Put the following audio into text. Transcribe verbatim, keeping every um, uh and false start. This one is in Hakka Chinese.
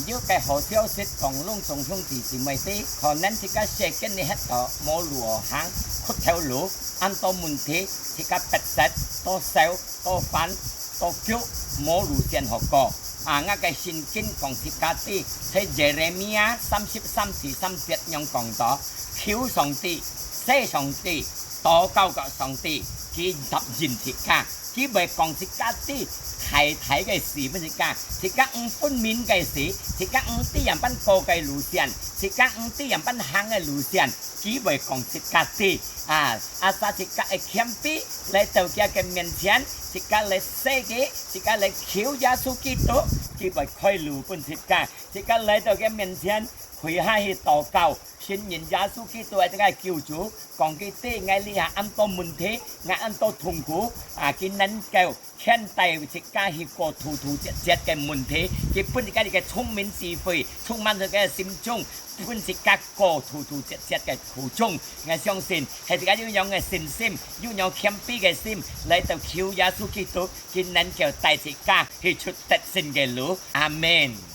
有个好消息講，攏總兄弟姊妹知，可能自家世間裡歇到無路好行，屈頭路，恁多問題，自家迫塞，多愁，多煩，多急，無路線好過。啊，𠊎个聖經講自家知，在耶利米亞三十三第三節樣講到：求上帝，謝上帝，禱告个上帝，佢答應自家。 佢會講自家知大大个事分自家，自家毋分明个事，自家毋知樣般過个路線，自家毋知樣般行个路線，佢會講自家知。啊，asal自家會謙卑來到佢个面前，自家來謝佢，自家來求耶穌基督，佢會開路分自家。自家來到佢面前，跪下去禱告，信任耶穌基督係自家个救主，講佢知𠊎這下恁多問題，𠊎恁多痛苦，啊，佢能夠 牽帶自家去過突突折折个問題，佢分自家一个聰明智慧，充滿自家个心中，分自家過突突折折个苦衷。𠊎相信，係自家有樣个信心，有樣謙卑个心，來到求耶穌基督，佢能夠帶自家去出得勝个路。阿們。